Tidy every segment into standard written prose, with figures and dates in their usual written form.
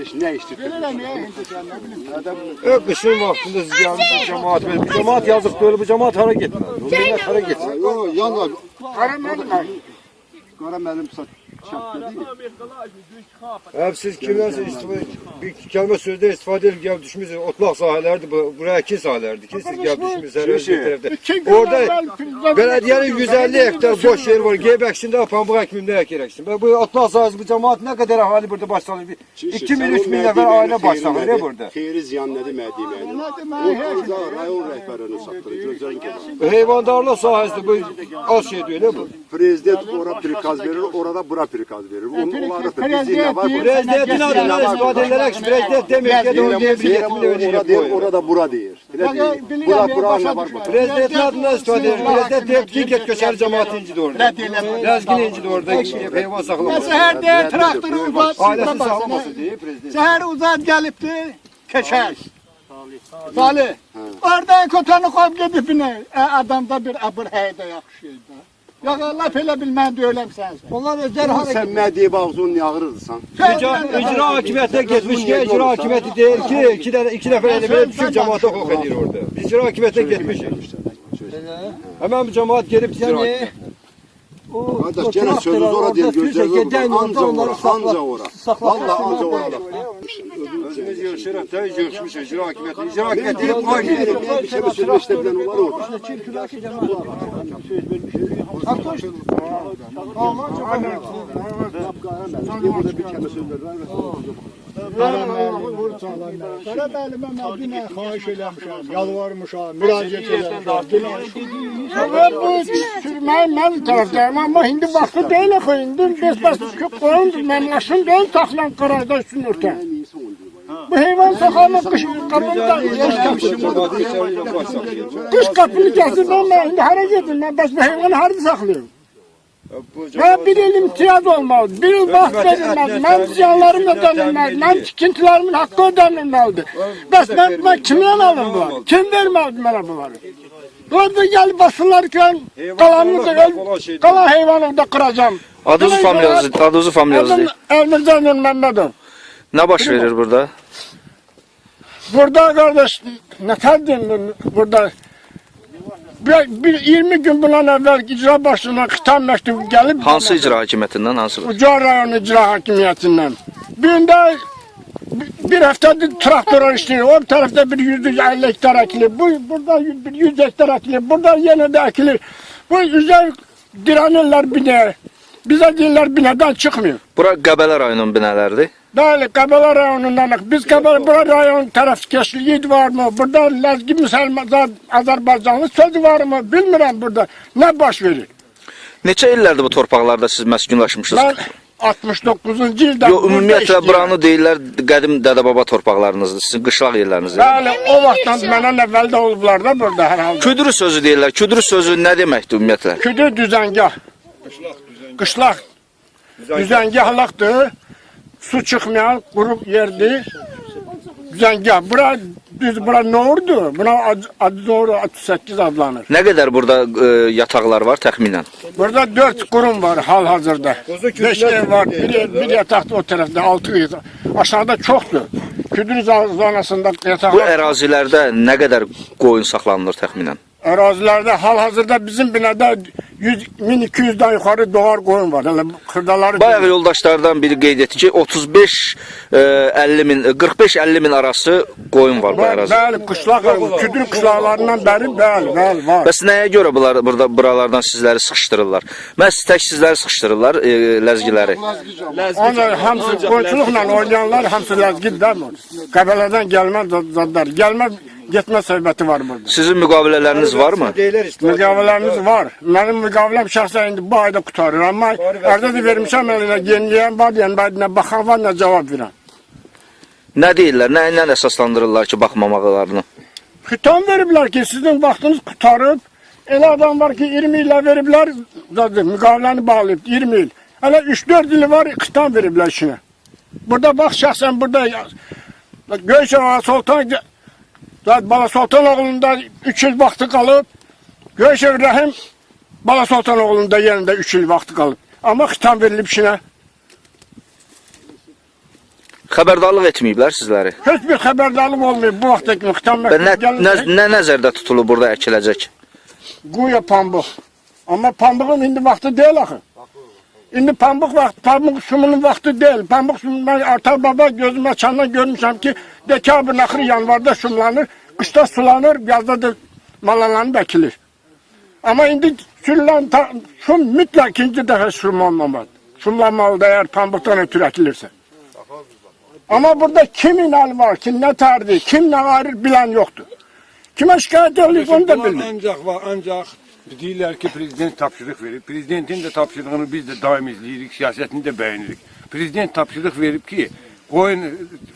Heç nə işdir. Bilirəm ya, indi sən nə bilim. Qışın vaxtında siz gəlmisiniz cəmaat belə. Bu cəmaat yazıq deyil, bu cəmaat hara getməli? Bu millət hara getsin? Yox, yalnız Qara müəllim, Qara müəllim çatdı. Hə, siz kimdənsə istifadə, bir kəlmə sözdən istifadə edib gəlib düşmüsünüz. Otlaq sahələrdir, bu, bura əkin sahələrdir ki, siz gəlib düşmüsünüz hər öz bir tərəfdə. İki gün Orada əvvəl prezident- bələdiyyənin 150 hektar boş yeri var. Gedib əksin də pambıq əkməyim nə əkirəksin. Bu otlaq sahəsi bu cəmaat nə qədər əhali burada baş salır. 2000 3000 nəfər ailə baş salır ne burada. Xeyri ziyan nədir mənə deməyini. Nə demək, O heç ancaq rayon rəhbərini çatdırır, gözlərin gedir. Heyvandarlıq sahəsidir bu az şey deyil bu. Prezident ora prikaz verir, orada bura prikaz verir. Onun onları da bizim nə var? Prezident Prezidentin adından istifadə edərək prezident demir ki, onu Deyirəm, deyir, deyirəm, ora deyir, orada bura deyir. Elə deyir. Bilirəm, Bura ya, bura başa nə var düşmürəm. burada? Prezidentin adından istifadə edir. Prezident deyib ki, get köçəri cəmaatı incidi orada. Ləzgin incidi orada, heyvan saxlamasın. Səhər deyir traktoru uzat. Ailəsini saxlamasın deyir prezident. Səhər uzat gəlibdi, keçər. Salih. Oradan kotanı qoyub gedib binə. Adamda bir abır həydə yaxşı idi. Yox, lap elə bil mən deyiləm sənsən. Onlar özləri hara Sən nə deyib ağzını niyə ağrırsan? İcra hakimiyyətinə getmiş ki, icra hakimiyyəti deyir ki, iki dənə iki nəfər elə belə düşür cəmaata hüquq edir orada. Biz icra hakimiyyətinə getmişik. Həmən bu cəmaat gelib icra Yəni hakimiyyətinə. o, Qardaş, o gene sözünüz ora deyir, orada füzə gözləriniz gedən orada. yolda Anca onları ora, anca ora. Vallahi anca ora. Özümüz yığışırıq da, yığışmışıq icra hakimiyyətinə. İcra hakimiyyəti deyib qoymayın. Bir şey sözünü eşidə bilən olar orada. Burada bir kəlmə söz verirlər. Qara müəllimə mən dünən xahiş eləmişəm, yalvarmışam, müraciət eləmişəm. Mən bu sürməyi mən tərəfdarım, amma indi vaxtı deyil axı, indi bəs ki, qoyundur, mən maşın deyil taxılan qarajda üstünü örtən. Bu heyvan saxlamaq qış qapını da Cəmaatı içəri ilə baş saxlayır. qış qapını kəsir, mən indi hara gedim, mən bəs bu heyvanı harada saxlayım? Bu Mənə bir il imtiyaz olmalıdır, bir il vaxt verilməlidir, mənim ziyanlarım ödənilməlidir, mənim tikintilərimin haqqı ödənilməlidir. Bəs mən kimdən alım bunları? Kim verməlidir mənə bunları? Orada gəlib basırlar ki, qalanını da, qalan heyvanı da qıracam. Adınızı, familiyanızı, adınızı, familiyanızı Adım deyin. Elmircan Məmmədov. Nə baş verir burada? Burada qardaş, nətər deyim burada bir 20 gün bundan əvvəl icra başına xitam məktubu gəlib. Hansı icra hakimiyyətindən, hansı? Ucar rayonu icra hakimiyyətindən. Bir də bir həftədir traktor işləyir. O tərəfdə bir 150 hektar əkilir. Bu burada bir 100 hektar əkilir. Burada yenə də əkilir. Bu üzər dirənirlər binəyə. Bizə deyirlər binədən çıxmıyor. Bura Qəbələ rayonunun binələridir. Bəli, Qəbələ rayonundan. Biz Qəbələ bura rayon tərəfkeşliyi varmı? Burada Ləzgi müsəlman Azərbaycanlı sözü varmı? Bilmirəm burada nə baş verir. Neçə illərdir bu torpaqlarda siz məskunlaşmışsınız? Mən 69-cu ildə Yox, burada ümumiyyətlə işləyirəm. buranı deyirlər qədim dədə-baba torpaqlarınızdır, sizin qışlaq yerlərinizdir. Bəli, o vaxtdan məndən əvvəl də olublar da burada hər halda. Küdrü sözü deyirlər. Küdrü sözü nə deməkdir ümumiyyətlə? Küdür düzəngah. Qışlaq. Düzəngahlıqdır. Su çıxmayan quru yerdir. Düzəngah. Bura düz bura Nourdur. Buna adı doğru 38 adlanır. Nə qədər burada yataqlar var təxminən? Burada 4 qurum var hal-hazırda. Quzu 5 küdülər ev var. deyirlər Bir, də. bir yataqda o tərəfdə 6 yataq. Aşağıda çoxdur. Küdür zonasında Bu yataqlar. ərazilərdə nə qədər qoyun saxlanılır təxminən? Ərazilərdə hal-hazırda bizim binada 100 1200-dən yuxarı doğar qoyun var. Hələ xırdaları. Bayaq yoldaşlardan biri qeyd etdi ki, 35 50 min, 45 50 min arası qoyun var bu ərazidə. Bəli, qışlaq, küdür qışlaqlarından bəri bəli, bəli var. Bəs nəyə görə bunlar burada buralardan sizləri sıxışdırırlar? Məhz tək sizləri sıxışdırırlar, ləzgiləri. Onlar hamısı qoyunçuluqla oynayanlar hamısı ləzgidir də bu. Qəbələdən gəlmə zadlar, gəlmə getmə söhbəti var burada. Sizin müqavilələriniz varmı? Deyirlər istifadə. Müqaviləmiz var. Mənim müqaviləm şəxsən indi bu ayda qurtarır, amma ərdə də vermişəm əlinə yeniləyən var, yəni nə baxan var, nə cavab verən. Nə deyirlər? Nə ilə əsaslandırırlar ki, baxmamaqlarını? Xitam veriblər ki, sizin vaxtınız qurtarıb. Elə adam var ki, 20 ilə veriblər, zaten müqaviləni bağlayıb 20 il. Hələ 3-4 ili var, xitam veriblər işinə. Burada bax şəxsən burada Göyşen Sultan zaten Bala Sultanoğlu'nda 3 il vaxtı qalıb. Göyşen Rəhim Bala Sultanoğlu'nda yenə də 3 il vaxtı qalıb. Amma xitam verilib işinə. Xəbərdarlıq etməyiblər sizləri. Heç bir xəbərdarlıq olmayıb bu vaxta kimi xitam Və nə, məktubu nə, gəlir. nə nəzərdə tutulub burada əkiləcək? Quya pambıq. Amma pambığın indi vaxtı deyil axı. İndi pambıq vaxtı, pambıq şumunun vaxtı deyil. Pambıq şumu mən ata baba gözüm açandan görmüşəm ki, dekabrın axırı yanvarda şumlanır, qışda sulanır, yazda da malalanıb əkilir. Amma indi sürülən şum mütləq ikinci dəfə şum olmamalıdır. Şumlanmalıdır əgər pambıqdan ötürü əkilirsə. Amma burada kimin əli var, kim nə tərdir, kim nə ayırır bilən yoxdur. Kimə şikayət edirik onu da Bunlar bilmir. Ancaq və ancaq deyirlər ki, prezident tapşırıq verib. Prezidentin də tapşırığını biz də daim izləyirik, siyasətini də bəyənirik. Prezident tapşırıq verib ki, qoyun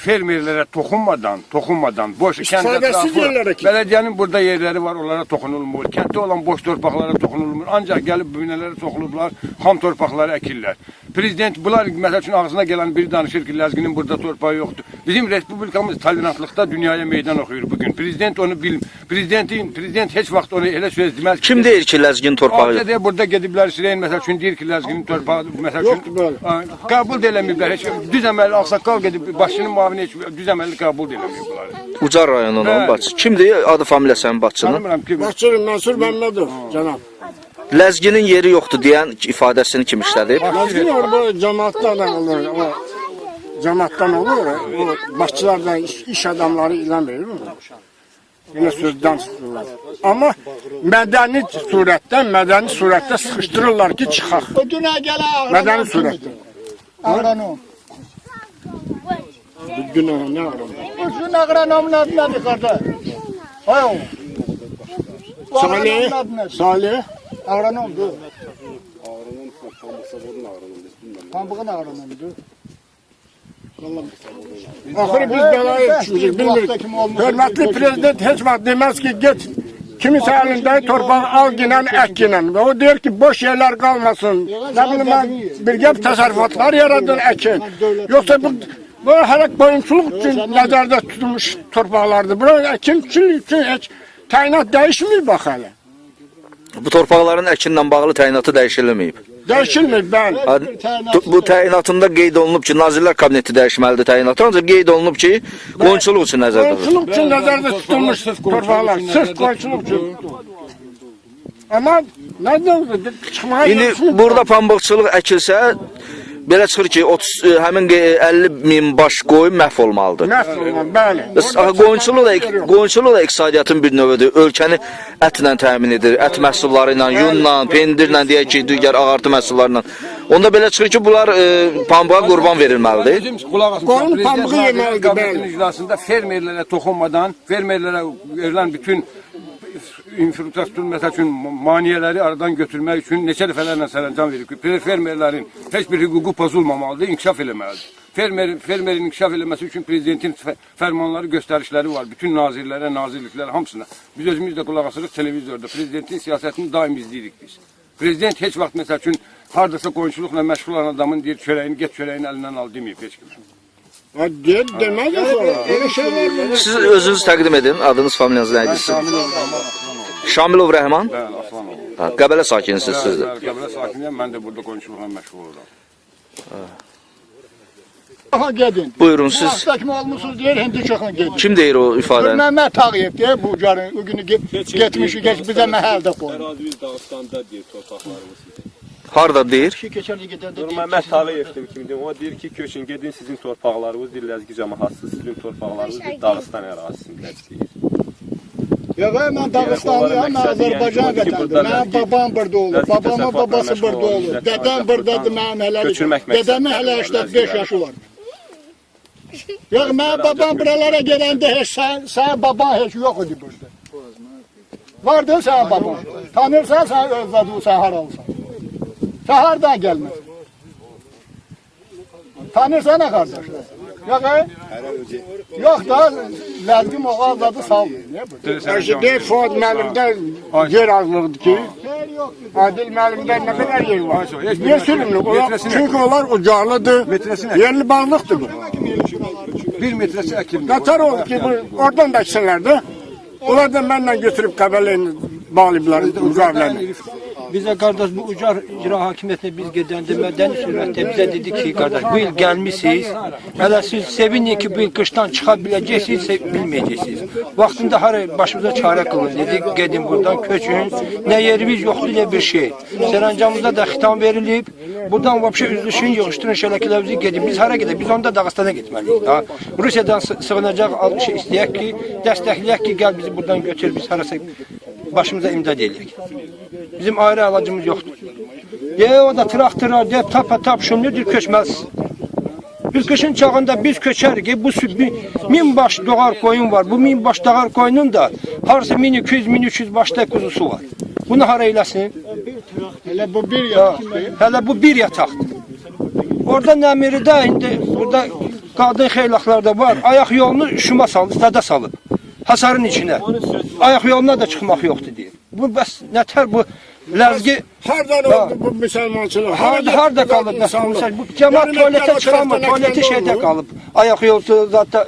fermerlərə toxunmadan, toxunmadan boş kənd İstifadəsiz ətrafı, yerlərə ki. bələdiyyənin burada yerləri var, onlara toxunulmur. Kənddə olan boş torpaqlara toxunulmur. Ancaq gəlib binələrə soxulublar, xam torpaqları əkirlər. Prezident bunlar məsəl üçün ağzına gələn biri danışır ki, Ləzginin burada torpağı yoxdur. Bizim respublikamız tolerantlıqda dünyaya meydan oxuyur bugün. Prezident onu bil, prezidentin prezident heç vaxt onu elə söz deməz ki. Kim deyir ki, Ləzgin torpağı yox? Orada burada gediblər Sireyn məsəl üçün deyir ki, Ləzginin torpağı məsəl üçün Yoxdur belə. Qəbul də eləməyiblər. Heç düz əməlli ağsaqqal gedib başçının müavini heç düz əməlli qəbul də eləməyib bunları. Ucar rayonunun Bəli. başçısı. Kimdir? Adı familiyası həmin başçının? Tanımıram ki. Başçı Mənsur Məmmədov, cənab. Ləzginin yeri yoxdur deyən ifadəsini kim işlədib? Ləzgin orada cəmaatdan olur. O cəmaatdan olur. O başçılardan iş adamları eləmir. Elə sözdən çıxırlar. Amma mədəni surətdə, mədəni surətdə sıxışdırırlar ki, çıxaq. O dünə gələn ağronom Mədəni surətdə. Ağronom. Günah nə ağronom? O gün ağronomun adı nədir qardaş? Ay oğlum. O Salih, ağronomun adı nədir? Salih. Ağronomdur. Pambığın ağronomudur. Axırı biz bəlaya düşmüşük, bilmirik. Hörmətli prezident heç vaxt deməz ki, get kimisə əlində torpağı al ginən, ək ginən. Və o deyir ki, boş yerlər qalmasın. Nə bilim mən, birgə təsərrüfatlar yaradın, əkin. Yoxsa bu hələ qoyunçuluq üçün nəzərdə tutulmuş torpaqlardır. Bura əkinçilik üçün heç təyinat dəyişmir bax hələ. Bu torpaqların əkinlə bağlı təyinatı dəyişilməyib. Dəyişilmir, bəli. Ha, Bu təyinatında qeyd olunub ki, Nazirlər Kabineti dəyişməlidir təyinatı, ancaq qeyd olunub ki, qoyunçuluq üçün nəzərdə tutulub. Qoyunçuluq üçün nəzərdə tutulmuş torpaqlar, sırf qoyunçuluq üçün. Amma nə çıxmağa İndi burada pambıqçılıq əkilsə, belə çıxır ki, 30 həmin 50 min baş qoyun məhv olmalıdır. Məhv olmalı, bəli. Axı qoyunçuluq da iqtisadiyyatın bir növüdür. Ölkəni ətlə təmin edir, ət məhsulları ilə, yunla, pendirlə deyək ki, digər ağartı məhsulları ilə. Onda belə çıxır ki, bunlar pambığa qurban verilməlidir. Bizim qulaq asın. Qoyun Prezident pambığı Nazirlər yeməlidir, Kabinetinin bəli. iclasında fermerlərə toxunmadan, fermerlərə verilən bütün infrastruktur məsəl üçün maneələri aradan götürmək üçün neçə dəfələrlə sərəncam verib ki, fermerlərin heç bir hüququ pozulmamalıdır, inkişaf eləməlidir. Fermerin inkişaf eləməsi üçün prezidentin fərmanları, göstərişləri var. Bütün nazirlərə, nazirliklərə, hamısına. Biz özümüz də qulaq asırıq televizorda. Prezidentin siyasətini daim izləyirik biz. Prezident heç vaxt məsəl üçün hardasa qoyunçuluqla məşğul olan adamın deyir çörəyini, get çörəyini əlindən al deməyib heç kimə. Ha, Deməz axı. Elə şey var mı? Siz özünüz təqdim edin, adınız, familiyanız nə idi? Şamilov Rəhman. Bəli, Aslanov. Ha, Qəbələ sakinisiniz siz də. Bəli, Qəbələ sakiniyəm, mən də burada qoyunçuluqla məşğul oluram. Çıxın gedin. Buyurun Bu siz. vaxtda kimi olmusunuz deyir, indi çıxın gedin. Kim deyir o ifadəni? Məmməd Tağıyev deyir, bu qarın o günü getmişik, geç bizə məhəldə qoyun. Ərazimiz Dağıstanda deyir torpaqlarımız. Harda deyir? Keçən il gedəndə Dur Məmməd Tağıyevdir kimdir? O deyir ki, köçün gedin sizin torpaqlarınız deyir Ləzgi camaatı, sizin torpaqlarınız deyir Dağıstan ərazisində deyir. Yox, mən Dağıstanlıyam, mən Azərbaycan vətəndaşıyam. Mənim babam burada olub, babamın babası burada olub, dədəm buradadır, mənim hələ Köçürmək dədəmin hələ 85 yaşı var. Yox, mənim babam buralara gələndə heç sənin baban heç yox idi burada. Vardı sənin baban. Tanırsan sən övladı, sən haralısan. Sən hardan gəlməsən? Tanırsan ha qardaş? Yox, yox da Ləzgi Moğol adı salmır. Niyə burada? Ayşe deyir Fuad müəllimdə yer azlığıdır ki. Adil müəllimdə nə qədər yer var? Niyə sürünür? Çünki onlar ucarlıdır. Yerli bağlıqdır bu. Bir metrəsi əkilmir. Qatar oldu ki, bu, oradan da əksinlər də. Onlar da mənlə götürüb Qəbələ ilə bağlayıblar müqaviləni. Bizə qardaş bu Ucar icra hakimiyyətinə biz gedəndə mədəni sürətdə bizə dedi ki, qardaş bu il gəlmisiniz, hələ siz sevinin ki, bu il qışdan çıxa biləcəksiniz, bilməyəcəksiniz. Vaxtında hara başımıza çarə qılın dedi, gedin buradan köçün. Nə yerimiz yoxdur, nə bir şey. Sərəncamımızda da xitam verilib. Buradan vəbşə üzlüşün, yığışdırın şələklərimizi gedin. Biz hara gedək? Biz onda Dağıstana getməliyik. Da. Rusiyadan sığınacaq şey istəyək ki, dəstəkləyək ki, gəl bizi buradan götür, biz harasa başımıza imdad eləyək. Bizim ayrı əlacımız yoxdur. Deyə o da traktorlar, deyə tapa tap şunludur köçməz. Biz qışın çağında biz köçərik. Bu 1000 baş doğar qoyun var. Bu 1000 baş doğar qoyunun da harasa 1200-1300 başda quzusu var. Bunu hara eləsin? Elə bu bir yataqdır. Hələ bu bir yataqdır. Orada Nəmiridə indi burada qadın xeylaqlar da var. Ayaq yolunu şuma salıb, stada salıb. Hasarın içinə. Ayaq yoluna da çıxmaq yoxdur deyir. Bu bəs nətər bu ləzgi Hardan oldu bu müsəlmançılıq? harda qalıb bəs bu müsəlman? Bu cəmaət tualetə çıxamır, tualeti şeydə qalıb. Ayaq yolu zaten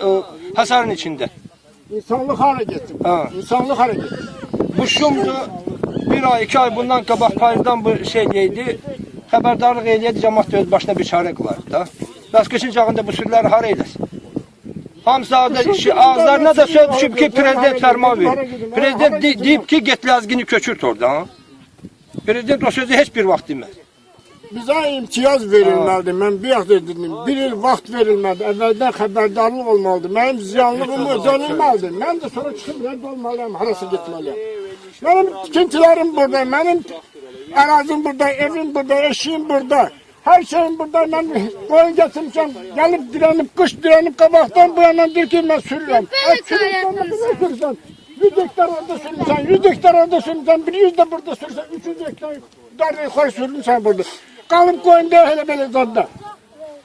hasarın içində. İnsanlıq hara getdi? Ha. İnsanlıq hara getdi? Bu şumdu. Bir ay, 2 ay bundan qabaq payızdan bu şey deydi. Xəbərdarlıq eləyədi, cəmaət də öz başına bir çarə qılardı da. Bəs qışın çağında bu sürüləri hara eləsin? Hamısı ağızlarına da söz düşüb ki, prezident fərman verir. Prezident deyib ki, get Ləzgini köçürt oradan. Prezident o sözü heç bir vaxt deməz. Bizə imtiyaz verilməlidir. Mən bir vaxt dedim, bir il vaxt verilməlidir. Əvvəldən xəbərdarlıq olmalıdır. Mənim ziyanlığım ödənilməlidir. Mən də sonra çıxıb rədd olmalıyam, harasa getməliyəm. Mənim tikintilərim burada, mənim ərazim burada, evim burada, eşiğim burada. Hər şeyim burada. Mən qoyun gətirmişəm, gəlib dirənib, qış dirənib qabaqdan bu yana deyir ki, mən sürürəm. Sürürsən, nə sürürsən? 100 hektar orada sürmüsən, 100 hektar orada sürmüsən, 100 də burada sürürsən, 300 hektar dar yuxarı sürmüsən burada. Qalıb qoyun da elə belə zadda.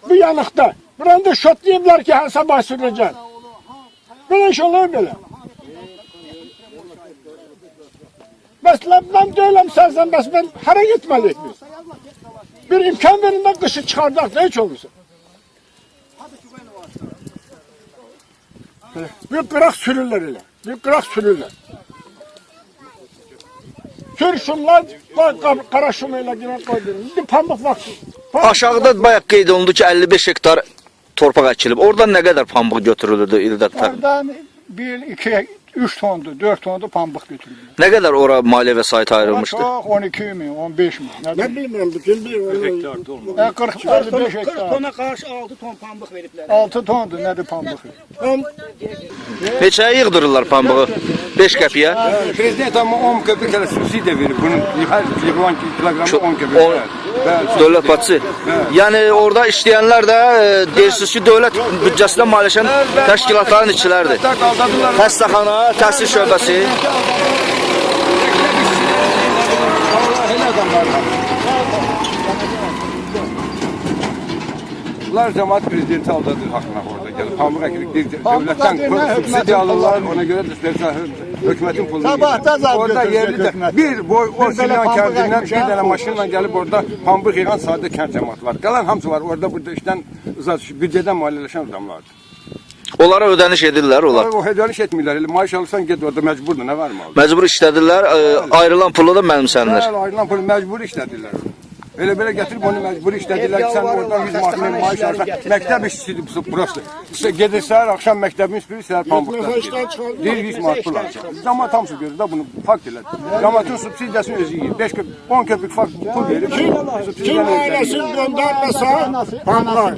Bu yanıqda. Buranı da şotlayıblar ki, hər sabah sürəcəksən. Belə iş olur belə. Bəs mən deyiləm sərsən, bəs mən hara getməliyik biz? Bir imkan verin də qışı çıxardaq da heç olmasa. Bir qıraq sürürlər elə. Bir qıraq sürürlər. Sür şumlar, qara şum elə yenə qoydun. İndi pambıq vaxtı. Aşağıda bayaq qeyd olundu ki, 55 hektar torpaq əkilib. Oradan nə qədər pambıq götürülürdü ildə? Oradan 1, 2, 3 tondu, 4 tondu pambıq götürülür. Nə qədər ora maliyyə vəsait ayrılmışdı? Çox 12 min, 15 min. Nə bilmirəm, bütün bir 40, 55 hektar. 40 tona qarşı 6 ton pambıq veriblər. 6 tondu, nədir pambıq? Neçəyə yığdırırlar pambığı? 5 qəpiyə? Prezident amma 10 qəpik hələ subsidiya verir. Bunun hər yığılan kiloqramı 10 qəpik. Dövlət başçısı. Yəni orada işləyənlər də deyirsiniz ki, dövlət büdcəsindən maliyyələşən təşkilatların işçiləridir. Xəstəxana, təhsil şöbəsi. Elə adamlar. Bunlar cəmaət prezidenti aldadır haqqına orada gəlib. Pambıq əkirik. Bir dövlətdən subsidiya alırlar, ona görə də hökumətin pulunu yeyirlər. Orada yerli də bir boy o Silyan kəndindən bir dənə maşınla gəlib orada pambıq yığan sadə kənd cəmaəti var. Qalan hamısı var. Orada burada işdən büdcədən maliyyələşən adamlardır. Onlara ödəniş edirlər onlar. O ödəniş etmirlər. Elə maaş alırsan get orada məcburdur. Nə var mı? Məcbur işlədirlər, ayrılan pulu da mənimsənilir. Bəli, ayrılan pulu məcbur işlədirlər. Elə belə gətirib onu məcbur işlədirlər ki, sən oradan 100 manat maaş alırsan. Məktəb işçisidir burası. Gedir səhər, axşam məktəbin üstü, səhər pambıqdan gedir. Deyir 100 manat pul alacaq. Camaat hamısı görür də bunu fakt elədir. Camaatın subsidiyasını özü yeyir. 5 köpük, 10 köpük fakt pul verib. Kim ailəsini gönderməsə, Anası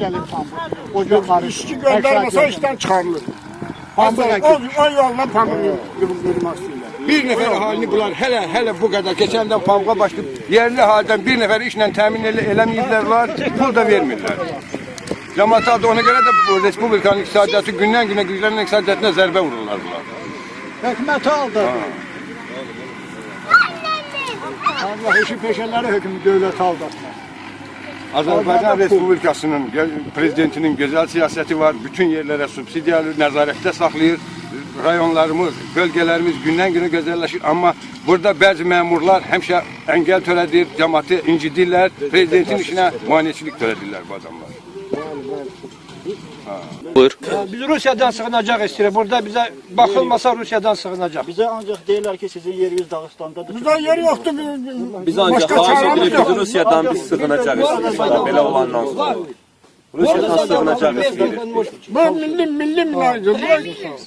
gəlib pambıq. O gün işçi gönderməsə işdən çıxarılır. O yolla pambıq yığmaq istəyirlər. Bir nəfər əhalini bunlar hələ bu qədər keçəndən pambığa başlayıb yerli əhalidən bir nəfər işlə təmin eləməyiblər, pul da vermirlər. Camaat adı ona görə də bu Respublikanın iqtisadiyyatı gündən günə güclənən iqtisadiyyatına zərbə vururlar bunlar. Hökuməti aldadır. Allah işi peşələri hökmü dövləti aldatmaz. Azərbaycan Respublikasının prezidentinin gözəl siyasəti var. Bütün yerlərə subsidiya alır, nəzarətdə saxlayır. Rayonlarımız, bölgələrimiz gündən günə gözəlləşir. Amma burada bəzi məmurlar həmişə əngəl törədir, cəmaatı incidirlər, prezidentin işinə maneçilik törədirlər bu adamlar. Buyur. Biz Rusiyadan sığınacaq istirik. Burada bizə baxılmasa Rusiyadan sığınacaq. Bizə ancaq deyirlər ki, sizin yeriniz Dağıstandadır. Bizdə yer yoxdur. Biz ancaq Başqa xahiş çarəmiz edirik, yox. biz Rusiyadan biz sığınacaq istəyirik. Belə olandan sonra. Rusiyadan sığınacaq istəyirik. Bu milli münasibət.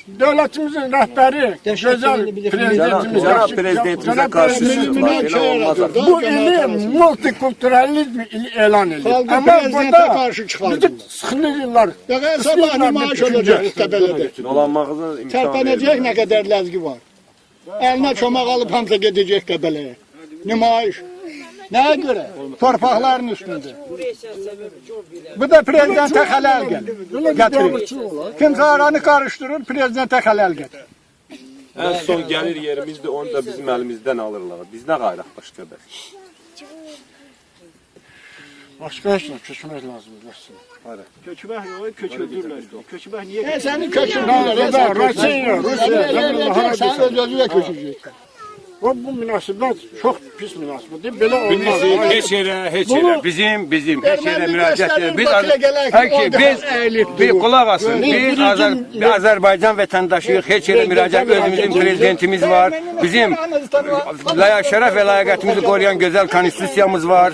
Bu dövlətimizin rəhbəri, gözəl prezidentimiz. Cənab prezidentimizə Cənab qarşı prezidentimiz çıxıblar. Belə olmaz. axı. Bu ili multikulturalizm ili elan edir. Xalqı Amma prezidentə burada qarşı çıxardılar. bizi sıxılırlar. Yox, sabah nümayiş olacaq Qəbələdə. Dolanmağınıza imkan Tərpənəcək verirlər. nə qədər ləzgi var. Əlinə çomaq alıb hamısı gedəcək Qəbələyə. Nümayiş. Nəyə görə? Torpaqların üstündə. Bu da prezidentə xələl gəlir. Gətirir. Kimsə aranı qarışdırır, prezidentə xələl gətirir. Ən son gəlir yerimizdir, onu da bizim əlimizdən alırlar. Biz nə qayraq başqa bəs? Başqa heç nə köçmək lazımdır. Köçmək yox, köçürdürlər. Köçmək niyə? Səni köçürdürlər. Rusiya, Rusiya. Sən öz özünə köçürəcəksən. Bu münasibət çox pis münasibətdir. Belə olmaz. Bilirsiniz, heç yerə, heç yerə. Bizim heç yerə Erməni müraciət göstərir, edir. Biz Bakıya gələk, Hər ki, orada biz əyilib bir durur. qulaq asın. Biz Azərbaycan vətəndaşıyıq. Heç yerə müraciət özümüzün prezidentimiz var. Bizim şərəf və ləyaqətimizi qoruyan gözəl konstitusiyamız var.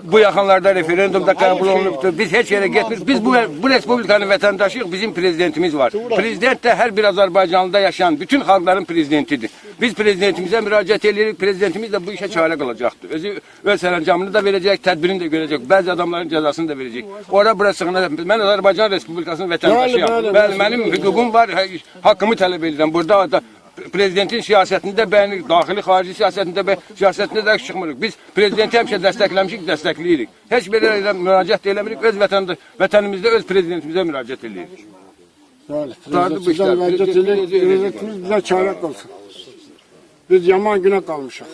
Bu yaxınlarda referendumda qəbul olunubdur. Biz heç yerə getmirik. Biz bu respublikanın vətəndaşıyıq. Bizim prezidentimiz var. Prezident də hər bir Azərbaycanlıda yaşayan bütün xalqların prezidentidir. Biz prezidentimizə müraciət edirik. Prezidentimiz də bu işə çarə qılacaqdır. Özü öz sərəncamını da verəcək, tədbirini də görəcək. Bəzi adamların cəzasını da verəcək. Ora bura sığınacaq. Mən Azərbaycan Respublikasının vətəndaşıyam. Bəli, bəli, Bəli, mənim hüququm var, haqqımı tələb edirəm. Burada da prezidentin siyasətində bəyənirik, daxili, xarici siyasətində siyasətində də çıxmırıq. Biz prezidenti həmişə dəstəkləmişik, dəstəkləyirik. Heç bir yerə müraciət də eləmirik, öz vətənimizdə öz prezidentimizə müraciət edirik. Bəli, Qurtardı bu işlər. prezidentimiz bizə çarə qılsın. Biz yaman günə qalmışıq.